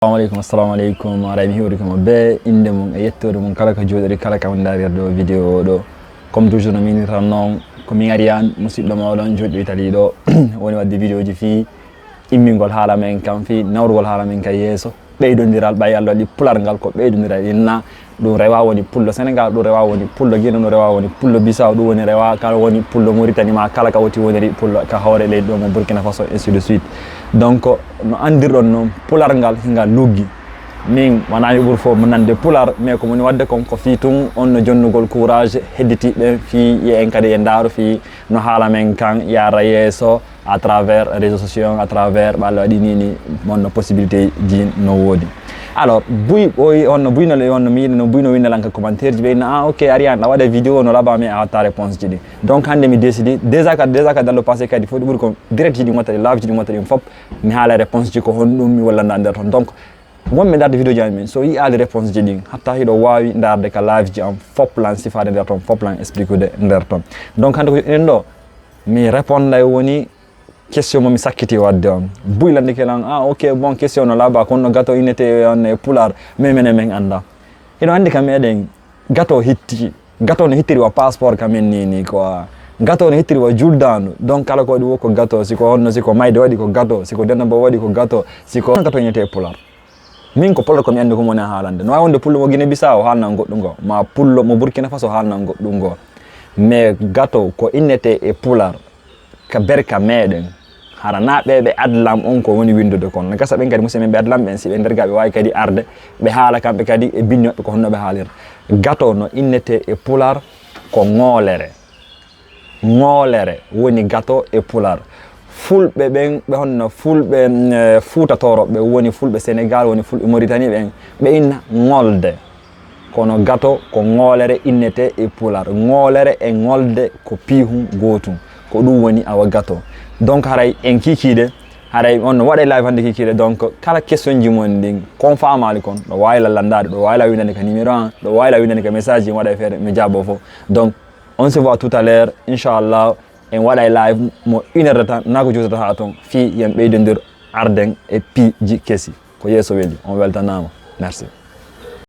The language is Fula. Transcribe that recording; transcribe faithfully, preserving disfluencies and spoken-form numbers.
Assalamu aleykum, assalamu aleykum. Haray mi hiwri ko mo be innde mum e yettoode mum kala ka jooɗori, kala ka woni ndaarde ɗo vidéo o ɗo. Comme toujours no miinirtan noon, ko min Ariane, musidɗo mooɗon jooɗiɗo Italie ɗo, woni waɗde vidéo ji fii immingol haala men kan, fii nawrugol haala men kan yeeso. Ɓeydondiral, ɓay Allah waɗi pular ngal ko ɓeydondiral inna, ɗum rewa woni pullo Sénégal, ɗum rewa woni pullo Guinée, ɗum rewa woni pullo Bissau, ɗum woni rewa kala woni pullo Mauritanie, ma kala ka woti woniri pullo ka hoore leydi ɗo mo Burkina Faso, ainsi de suite. Donc, no anndirɗon noon, pular ngal hinga luggi. Min, wonaa mi ɓuri fof mo nande pular, mais ko moni waɗde kon ko fii tun on no jonnugol courage hedditiiɓe ɓen fii yo en kadi en ndaaru fii no haala men kan yaara yeeso à travers réseaux sociaux, à travers ɓe Allah waɗi ni ni, wonno possibilité ji no woodi. Alors, buy ɓooyi, honno buy no le-, honno mi yiɗi no buy no winna lan ka commentaire ji, ɓe inna, "Ah, ok, Ariane, a waɗa vidéo no laaɓa, mais a watta réponse ji ɗi." Donc, hannde mi décidi, déjà ka, déjà ka dans le passé kadi, fof ɗi ɓuri ko direct ji ɗi watta ɗi, live ji ɗi watta ɗi fof, mi haala réponse ji ko honɗum mi wallanda nder ton. Donc, wonɓe ndaarde vidéo ji amen, so yi'aali réponse ji ɗin, hatta hiɗo waawi ndaarde ka live ji am fof lan, sifaade nder ton, fof lan expliquer nder ton. Donc, hannde ko joɗɗinen ɗo, mi réponda e woni question mo mi sakkiti waɗde on. Buy lanndike lan, "Ah, ok, bon, question no laaɓa, kono no gâteau innete on e pular, mais menen men annda." Hiɗo anndi ka meɗen, gâteau hitti, gâteau no hittiri wa passeport ka men ni, ni quoi. Gâteau no hittiri wa juldaandu. Donc, kala ko waɗi wo ko gâteau, si ko honno, si ko mayde waɗi ko gâteau, si ko dennabo waɗi ko gâteau, si ko gâteau innete e pular. Min ko pular ko mi anndi ko mi woni haalande. No waawi wonde pullo mo Guinée Bissau haalnan goɗɗum ngo, ma pullo mo Burkina Faso haalnan goɗɗum ngo. Mais gâteau ko innete e pular, ka berka meɗen. Hara na ɓe ɓe adlam on ko woni winndude kon. No gasa ɓen kadi musidɓe men ɓe adlam ɓen, si ɓe nder ga ɓe waawi kadi arde, ɓe haala kamɓe kadi e binndi maɓɓe ko honno ɓe haalira. Gâteau no innete e pular ko ŋoolere. Ŋoolere woni gâteau e pular. Fulɓe ɓen, ɓe honno fulɓe, mm, eh, Fuuta Tooro, ɓe woni fulɓe Sénégal, woni fulɓe Mauritanie ɓen, ɓe inna ŋolde. Kono gâteau ko ŋoolere innete e pular. Ŋoolere e ŋolde ko piihun gootun. Ko ɗum woni awa gâteau. Donc haray en kiikiiɗe, haray on no waɗa e live hannde kiikiiɗe. Donc kala question ji mon ɗin, kon faamaali kon, ɗo waawi la lanndaade, ɗo waawi la winndande ka numéro an, ɗo waawi la winndande ka message ji, waɗa e feere mi jaabo fof. Donc on se voit tout à l'heure, inchallah, en waɗa e live mo une heure de temps, naa ko juutata haa ton, fii yen ɓeydondir arden e piiji kesi. Ko yeeso weli, on weltanaama. Merci.